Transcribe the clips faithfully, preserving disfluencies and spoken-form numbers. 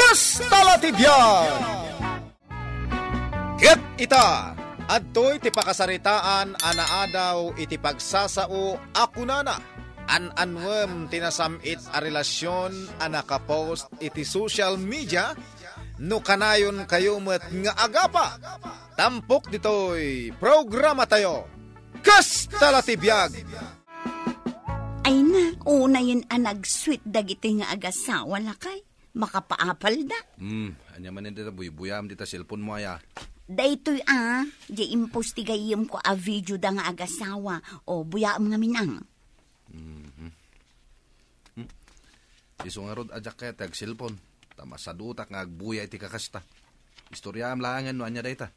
Kasta la ti biag! Ket ita, adtoy ti pakasaritaan a naadaw iti pagsasao a kunana, an-annuem ti nasam-it a relasyon a nakapost iti social media, no kanayon kayo met nga agapa. Tampok ditoy programa tayo. Kasta la ti biag! Ay na, unayen a nag-sweet dagiti nga agasawa, lakay. Makapaapalda. Hmm, ania manen dita buybuyaam dita cellphone mo, aya? Daytoy, a, di impost ti gayyemko a video da nga agasawa. O, buyaam ngamin, a. Mhm. Hmm. Isu ngarud a diak kayat ti agcellphone. Ta masadutak nga agbuya iti kakasta. Istoryaam laengen no ania dayta.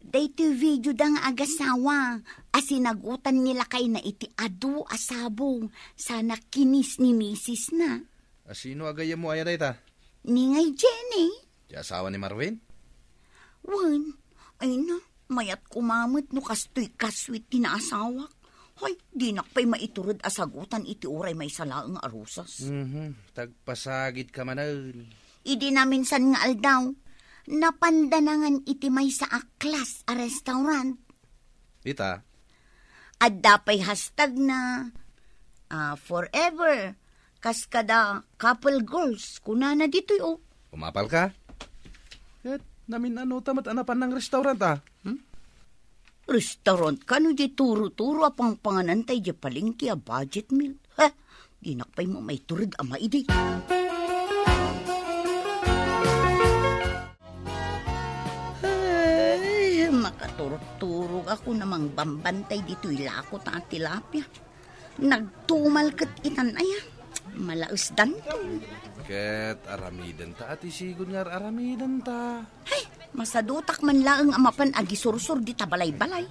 Daytoy video da nga agasawa a sinagutan ni lakayna iti adu a sabong sana kinis ni misisna. A, sino a gayyemmo aya dayta? Ni ngay Jenny. Ti asawa ni Marvin? Wen, ay na, mayat kumamet no kastoy kaswit ti naasawak. Hoy, dinak pay maitured a sagutan iti uray maysa laeng a rusas. Mhm, tagpasagid ka manen. Idi naminsan nga aldaw, napanda nangan iti maysa a class a restaurant. Ita? Adda pay hashtag na, a, forever, kas kada couple goals, kunana ditoy, o. Umapal ka? Ket namin-ano ta met a napan nang restaurant, a? Hmm? Restaurant kano di turo-turo a pangpanganan tay di palengke a budget meal. Ha? Dinak pay mamaitured a maidi. Ay, makaturturog ako na mangbambantay ditoy lako ta a tilapia. Nagtumal ket itan aya. Malaesdanto. Ket aramidenta a ti sigud nga ar-aramidenta. Hay, masadutak man laeng a mapan agisursor dita balay-balay.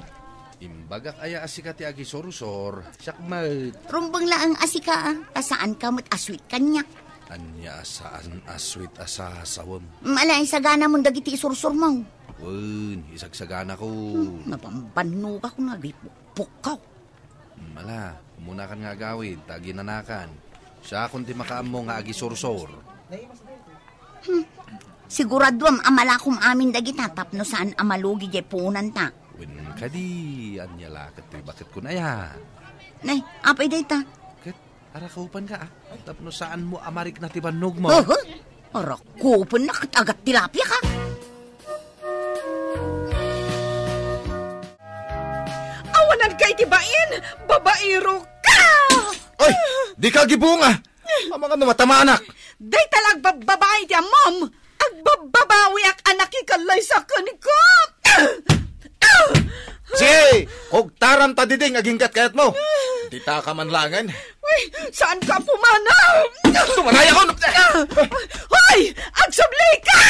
Imbagak aya a sika ti agisursor, siak met. Rumbeng laeng a sika, a, ta saanka met a sweet kaniak. Ania a saan a sweet a sasawem? Malay saganamon dagiti isursurmo. Wen, isagsaganako. Hmm, nabambannogak nga agipukpukkaw. Ala, umunakan nga agawid, ta aginanakan. Siakon ti makaammo nga agisursor. Hmm. Siguraduam a malakom amin dagita tapno saan a malugi diay puonanta. Wen kadi, ania la ket toy baket kun aya? Nay, apay dayta? Ket arakupanka, a, tapno saanmo a marikna ti bannogmo. Aha! Arakupanna ket agat tilapia ka? Awananka iti bain, babaero ka! Ay, dika agibunga! Amangan no matamanak! Dayta la agbabbabai ti ammom! Agbabbabawiak a nakikallaysa kenka! Sige, kugtaram ta diding aginggat kayatmo. Dita ka man laengen. Uy, saanka a pumanaw? Tumanay ako! Hoy! Agsubli ka!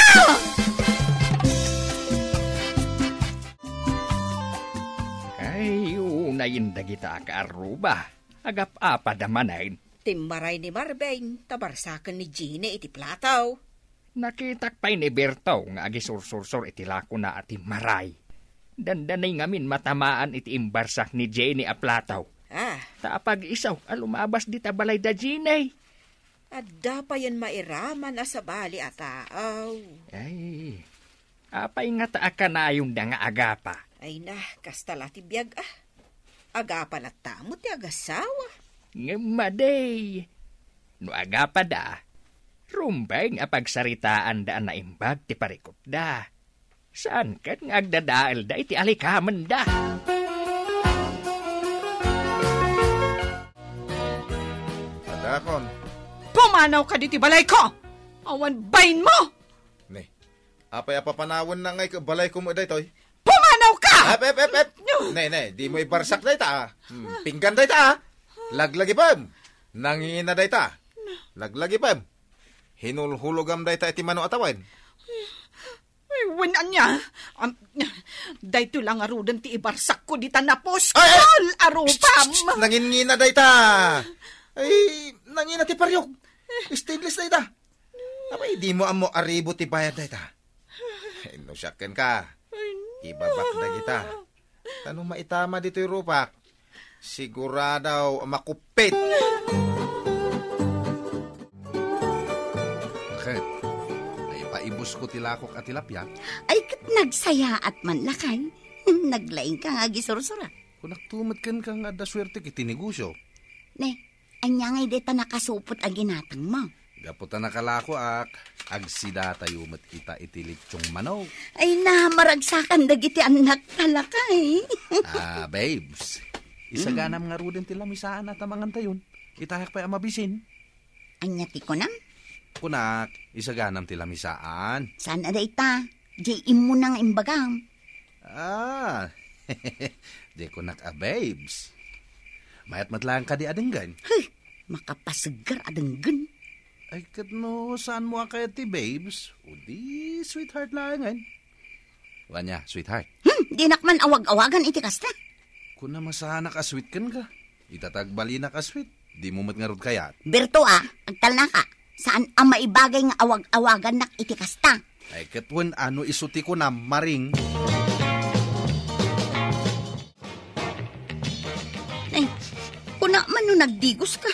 Ay, unayen dagita a kaarruba. Agap-apada manen. Timmaray ni Marvin, ta barsaken ni Jenny iti plataw. Nakitak pay ni Berto nga agisursursor iti lakona a timmaray. Dandanay ngamin matamaan iti imbarsak ni Jenny a plataw. Ah. Ta apag-isu a lumabas dita balay da Jenny. Adda payen mairaman a sabali a taaw. Ay, apay ngata a kanayonda nga agapa? Ay na, kasta la ti biag, a. Agapa latta met ti agasawa. Ngem madi, no agapada, rumbeng a pagsaritaanda a naimbag ti parikutda. Saan ket nga agdadaelda iti alikamenda? Adakon. Pumanaw ka diti balayko! Awan bainmo! Ne, apay a papanawenna ngay ket balayko met daytoy? Pumanaw ka! Ep, ep, ep, ep! Ne, ne, dimo ibarsak dayta, a. Hmm, pinggan dayta, a. Laglagipem. Nangina dayta. Laglagipem. Hinulhulogam dayta iti mano a tawen. Ay, wen ania? Am, daytoy la ngaruden ti ibarsakko dita napuskol a rupam. Ay, ay! Shh, shh, shh! Nangingina dayta. Ay, nangina ti pariok. Stainless dayta. Apay, dimo ammo a ribo ti bayad dayta? Ay, no siak kenka, ibabak dagita. Ta no maitama ditoy rupak, sigurado a makuppit. Ket, paibusko ti lakok a tilapia. Ay, ket nagsayaat man, lakay. Naglaingka nga agisursura. Kunakto met kenka nga adda suertek iti negosio. Ne, ania ngay dayta nakasupot a ginatangmo? Gapu ta nakalakoak, agsidatayo met ita iti lechong manok. Ay, namaragsakan dagiti annak, lakay. Ah, babes, isaganam ngaruden ti lamisaan a ta mangantayon. Itayak pay a mabisin. Ania ti kunam? Kunak, isaganam ti lamisaan. Saan a dayta? Jay immuna nga imbagam. Ah, jay kunak a babes. Mayat met laeng kadi a denggen. Hey, makapasegger a denggen. Ay, ket no saanmo a kayat ti babes, o di sweetheart laengen. Wen aya, sweetheart. Hmm, dinak man awag-awagan iti kasta. Kuna masanak a sweet kenka. Ita ta agbalinak a sweet. Dimo met ngarud kayat. Berto a, agtalnaka. Saan a maibagay nga awag-awagannak iti kasta. Ay, ket wen a no isu ti kunam, Maring. Ay, kuna man no nagdigoska.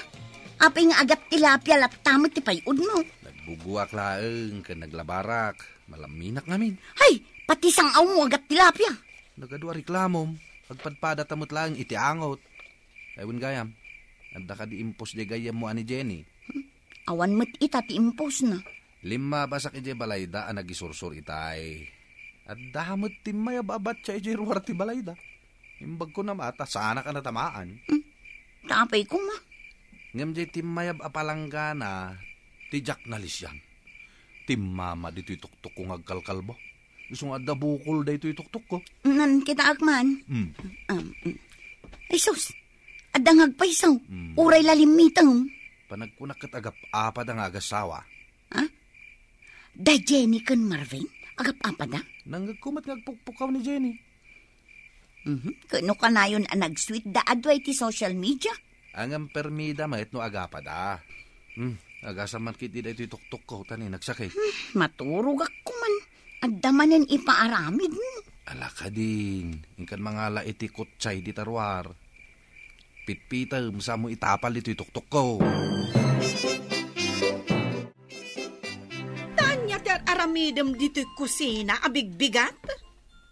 Apay nga agat tilapia latta met ti pay-odmo? Nagguguak laeng ken naglabarak. Malaminak ngamin. Hay, pati sang-awmo agat tilapia. Nagadu a reklamom, agpadpadata met laeng iti angot. Ay, wen gayam, adda kadi impos jay gayyemmo a ni Jenny? Hmm, awan met ita ti imposna. Limmabasak idiay balayda a nagisursor itay. Adda met timmayab a batsa idiay ruar ti balayda. Imbag ko na mata, saanak a natamaan. Hmm, tapay koma. Ngem jay timmayab a palanggana, ti diak nalisian. Timmama ditoy tuktok ko nga agkalkalbo. Isu nga adda bukol daytoy tuktok ko. Nan kitaak man. Hmm. Um, mm. Ay sus, adda nga agpayso. Hmm. Uray la limmitem. Panagkunak ket agap-apada nga agasawa. Ha? Da Jenny ken Marvin? Agap-apada? Nangngegko met nga agpukpukaw ni Jenny. Mhm. Ket no kanayon a nag-sweet da adu iti social media? Ngem permida met no agapada. Hmm, agasam man ketdi daytoy tuktok ko, ta ni nagsakit. Hmm, maturogak koman. Adda manen ipaaramid. Ala kadin, inkan mangala iti kutsay dita ruar. Pitpitem, samo itapal ditoy tuktok ko. Ania ti ar-aramidem ditoy kusina a bigbigat?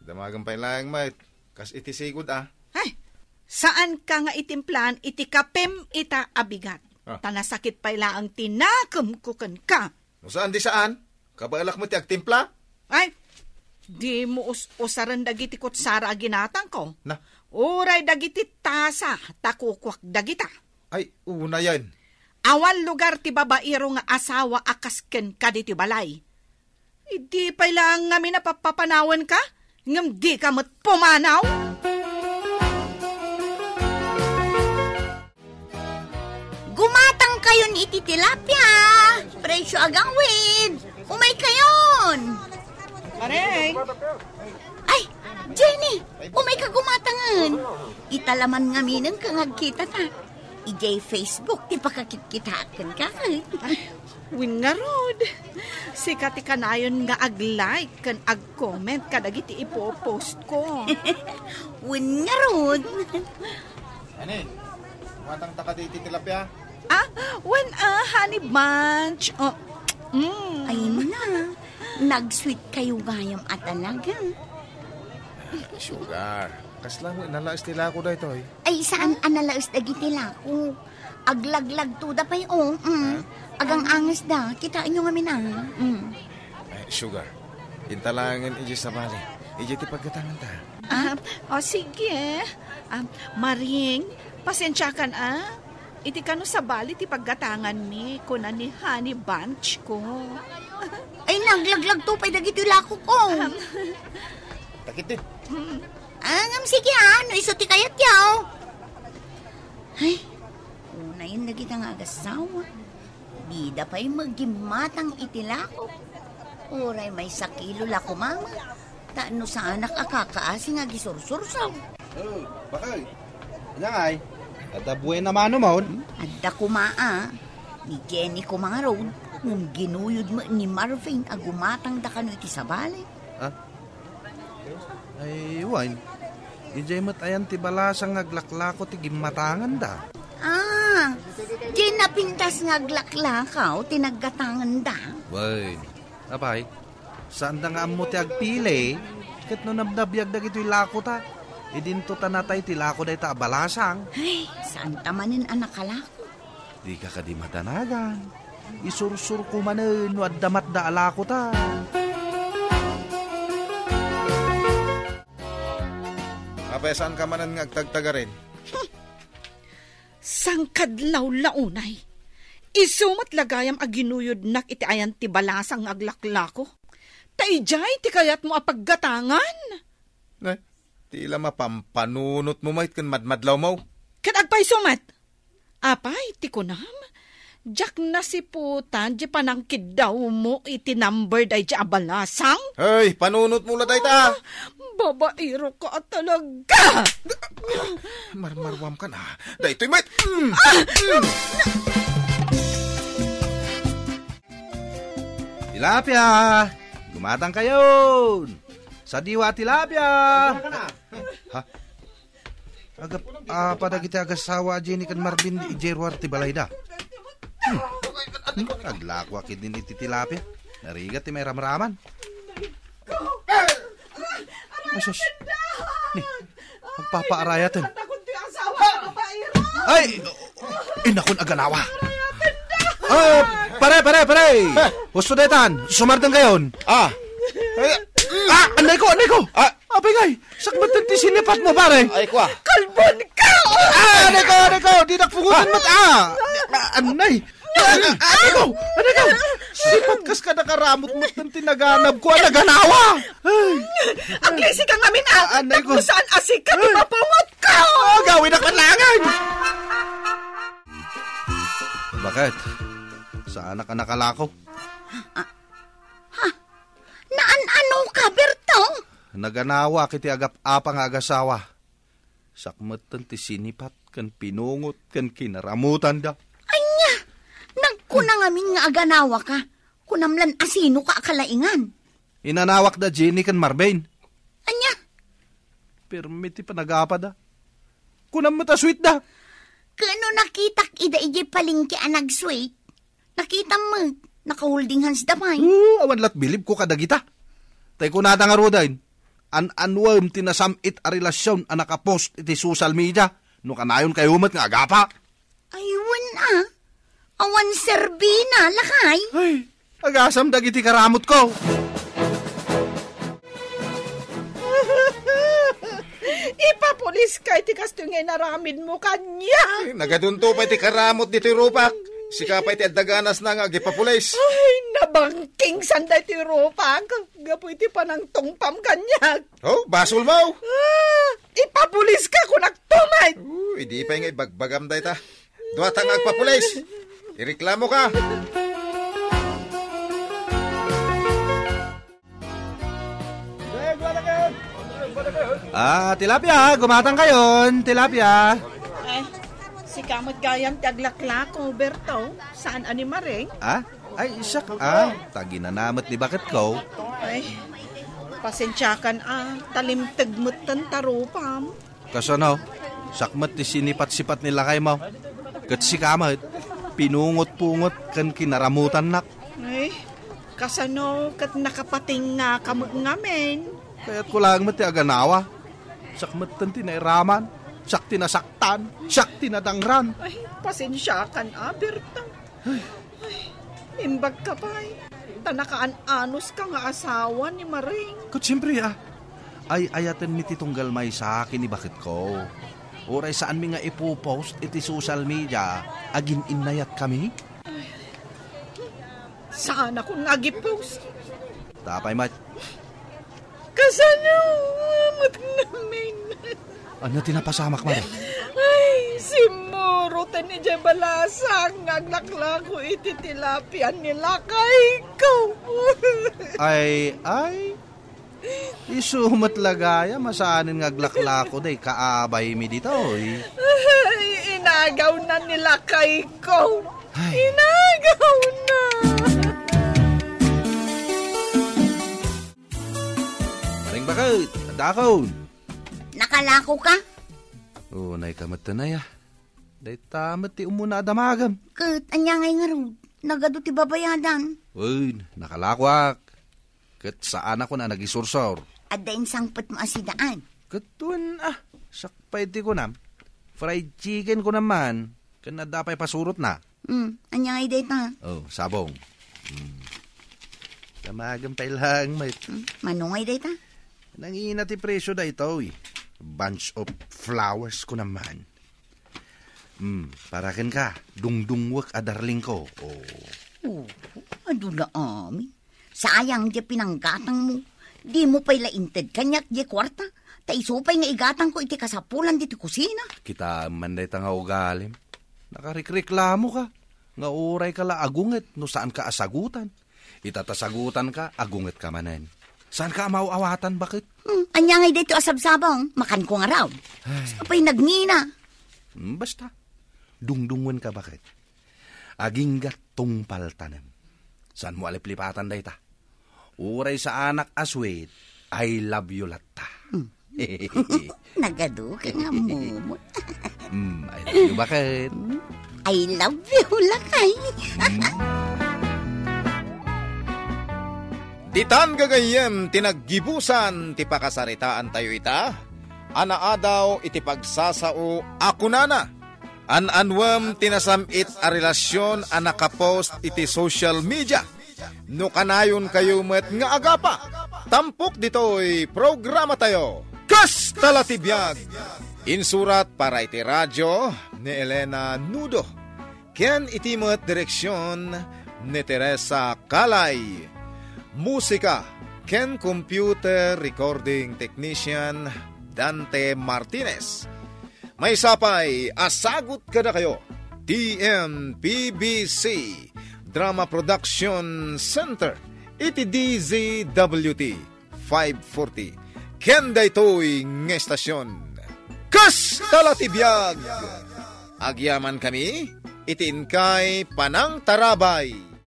Damagem pay laeng met, kas iti sigud a. Ay, saanka nga itimplaen iti kapem ita a bigat. Ah. Ta nasakit pay laeng ti nakemko kenka. No saan di saan, kabaelak met ti agtimpla. Ay, dimo us-usaren dagiti kutsara a ginatangko. Na? Uray dagiti tasa ta kukuak dagita. Ay, unayen. Awan lugar ti babaero nga asawa a kas kenka ditoy balay. Idi pay laeng ngamin a pappapanawenka, ngem dika met pumanaw? Gumatang kayon iti tilapia. Presyo agawid. Umay kayon. Pare. Ay, Jenny, umay ka gumatangen. Ita laman ngaminen ka nga agkita ta. Idiay Facebook ti pakakitkitaak kenka. Ay, wen ngarud. Sika ti kanayon nga ag-like ken ag-comment kadagiti ipo-post ko. Wen ngarud. Ani, gumatang ta kadi iti tilapia? Ah, wen, ah, honey bunch. Oh, mm. Ay na, nag-sweet kayo gayam a talaga. Sugar, kasla mo inalaes ti lako daytoy? Ay, saan a nalaes dagiti lako? Aglaglagtoda pay, oh. Mm. Ha? Agang-angesda. Kitaenyo ngamin, ah. Mm. Ay, sugar. Intalangen idiay sabali. Idiay ti paggatanganta. Ah, o sige. Ah, Maring, pasensiakan, ah. Iti kano sabali ti paggatanganmi, kuna ni Honey Bunch ko. Ay, naglaglagto pay dagiti lako ko. Um, Takit din. Mm. Ah, ngem sige, ah, no isu ti kayatyo. Ay, unayen dagita nga agasawa. Dida pay met gimmatang iti lako. Uray maysa kilo la koma met. Ta no saanak a kakaasi nga agisursur. Oh, bakay. Ania ngay? Adda buena mano mon? Adda koma a. Ni Jenny koma ngarud, ngem ginuyod met ni Marvin a gumatangda kano iti sabali. Ah? Ay, wen. Idiay met ayan ti balasang nga aglaklako ti gimmatanganda. Ah, diay napintas nga aglaklakaw ti naggatanganda? Wen. Apay, saanda nga ammo ti agpili, ket no nabnabiag dagitoy lakota, idinto ta natay ti lako dayta a balasang. Ay, saanta manen a nakalako. Dika kadi madanagan. Isursurko manen no adda matda a lakota. Apay, saanka manen nga agtagtagarin? Sangkadlawlaw unay. Isu met la gayam a ginuyodnak iti ayan ti balasang nga aglaklako. Ta idiay ti kayatmo a paggatangan? Eh, ti la mapampanunotmo met ken madmadlawmo. Ket agpayso met? Apay, ti kunam? Diak nasiputan di panangkiddawmo iti number daydi a balasang? Hey, panunotmo la dayta! Ah, babaeroka a talaga! Marmarwam ka na. Daytoy met! Mm. Ah! Mm. Tilapia! Gumatang kayon! Sadiwa tilapia! Ha? Agap-, apa dagiti agasawa a Jenny ken Marvin idiay ruar ti balayda? Hmm. Hmm, aglakoak idin iti tilapia. Narigat ti mairamraman. Asus. Ni, agpapaarayaten. Ay, inakon aganawa. Ah, pare, pare, pare. Husto daytan. Sumardeng kayon. Ah. Ay, ah, anday ko, anday ko. Ah. Apay ngay, sakbatan ti sinipatmo, pare. Ay, kwa. Kalbon ka! Ah, anay ko, anay ko, dinak pungutan met, ah. Ah, anay. Ah, anay ko, anay ko. Sipat kas kada karamot met ti naganab ko, a naganawa. Ay. Aglisi ka ngamin, ah. Ah, anay ko. Tapno saan a sika ti mapungot ko? Ah, gawin ak man langan. Bakit? Saan ka nakalako? Ah, ha? Naan-ano ka, Berto? Naganawak iti agap-apa nga agasawa. Sakmetten ti sinipat ken pinungot ken kinaramutanda. Ania? Nagkuna ngamin nga aganawa ka. Kunam lan asino ka a kalaingan? Inanawak da Jenny ken Marvin. Ania? Permi ti panagapada. Kunam met a sweet da. Kano nakitak ida idiay palengke a nag-sweet? Nakitam met, naka-holding hands da pay. Oo, awan lat bilib ko kadagita. Tay kunada ngaruden, an-anuem ti nasam-it a relasyon a nakapost iti social media, no kanayon kayo met nga agapa. Ay, wen a. Awan serbina, lakay. Ay, agasam dagiti karamot ko. Ipapulis ka iti kastoy nga inaramid mo kaniak. Ay, nagadunto pay ti karamot ditoy rupak. Sika pay ti adda ganas na nga agipapulis. Ay, nabangking sanda iti rupak. Gapu iti panangtungpam kaniak. Oh, basol mo. Ah, ipapulis ka, kunak tumet. Oh, idi pay nga ibagbagam dayta. Duata nga agpapulis. Ireklamo ka. Ah, tilapia, gumatang kayon, tilapia. Ay, sika met gayam ti aglaklako, Berto. Saan a ni Maring? Ah? Ay, isak, ah, taginanamet ni baketko. Ay, pasensiakan a, talimteg metten ta rupam. Kasano? Sakmet ti sinipat-sipat ni lakaymo. Ket sika met, pinungot-pungot ken kinaramutannak. Ay, kasano ket nakapatingngaka met ngamin? Kayatko laeng met ti aganawa. Siak metten ti nairaman. Siak ti nasaktan. Siak ti nadangran. Ay, pasensiakan a, Berto. Ay, imbag ka pay. Ta nakaan-anos ka nga asawa ni Maring. Ket siempre, ah. Ay-ayatenmi ti tunggal maysa ken ni baketko. Uray saanmi nga ipopost iti social media, agin-innayatkami? Saanakon nga agipost. Tapay met. Kasano met ngamin? Ania ti napasamak, Mare? Ay, simmuroten idiay balasang nga aglaklako iti tilapia ni lakayko. Ay, ay. Isu met la gayam a saanen nga aglaklako day kaabaymi ditoy. Ay, inagawna ni lakayko. Ay. Inagawna. Maring baket, adakon. Nakalako ka? Unay ka met, Nay, ah. Dayta met ti umuna a damagem. Ket ania ngay ngarud? nagadu ti babayadan. Uy, nakalakuak. Ket saanak a nagisursor. Adda insangpetmo a sidaan. Ket wen, ah, siak pay ti kunam. Fried chicken kunam man. Ken adda pay pasurotna. Hmm, ania ngay dayta? Oh, sabong. Hmm. Damagen pay laeng met. Hmm, mano ngay dayta? Nangina ti presyo daytoy. Bunch of flowers kunam man. Hmm, para kenka, dungdungwek a darling ko. Oh. Oh, adu la amin. Sayang diay pinanggatangmo. Dimo pay la inted kaniak diay kuarta. Ta isu pay nga igatangko iti kasapulan ditoy kusina. Kitaem man dayta nga ugalim. Nakarikreklamoka nga urayka la agunget no saanka a sagutan. Ita ta sagutanka, agungetka manen. Saanka a maaw-awatan, baket? Hmm, ania ngay daytoy a sabsabong? Makanko ngarud. Ay. Sa pay nagngina. Hmm, basta. Dungdungenka, baket. Agingga tungpal tanem. Saanmo a liplipatan dayta? Uray saanak a sweet, I love you latta. Hmm. Nagadu ka nga mumo. Hmm, I love you, baket. I love you, lakay. Hmm. Ditan gagayyem ti naggibusan ti pakasaritaantayo ita, a naadaw iti pagsasao a kunana, an-anuem ti nasam-it a relasyon a nakapost iti social media. No kanayonkayo met nga agapa, tampok ditoy programatayo. Kasta la ti biag! Insurat para iti radio ni Elena Nudo, ken iti met direksyon ni Teresa Calay. Musika ken computer recording technician Dante Martinez. Maysa pay a sagut kadakayo, T M P B C, Drama Production Center, iti D Z W T five forty. Ken daytoy nga estasyon, Kasta la ti biag! Agyamankami iti inkay panangtarabay.